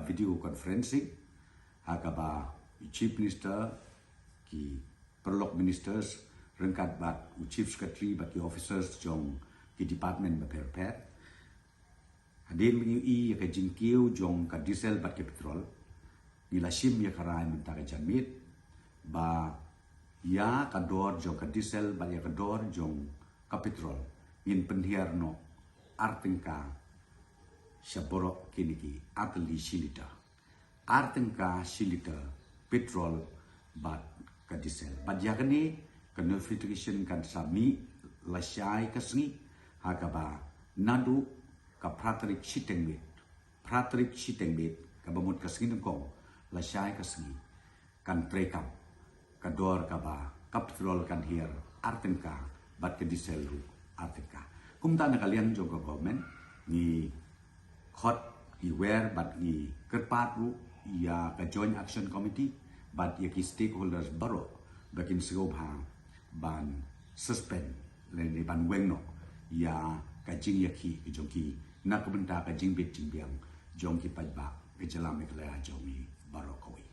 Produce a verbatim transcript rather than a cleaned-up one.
video conferencing ha kaba i Chief Minister, ki paralok ministers ryngkat bad u Chief Secretary bad ki officers jong ki department bapher bapher. Hadien ba ngi ïohi ïa ka jingkiew jong ka diesel bad ka petrol, ngi la shim ïa ka rai mynta ka janmiet ba ïa ka dor jong ka diesel bad ïa ka dor jong ka petrol ngin pynhiar noh ar tyngka sha baroh kine ki ar tylli shi litre. Ar tyngka shi litre petrol bad ka diesel. Bad ïa kane ka notification kan sa mih lashai ka sngi ha kaba naduh ka phra tarik shiteng miet, phra tarik shiteng miet kaba mut ka sngi nyngkong lashai ka sngi kan treikam ka dor kaba ka petrol kan hiar ar tyngka bad ka diesel ruh ar tyngka. Kumta na ka liang jong ka government ngi khot, ngi wer bad ngi kyrpad ruh ïa ka Joint Action Committee bad ïa ki stakeholders baroh ba kin sngewbha ban suspend lane ban weng noh ïa ka jingïakhih ka jong ki na ka bynta ka jingbit jingbiang jong ki paidbah ka jylla Meghalaya jong ngi baroh kawei.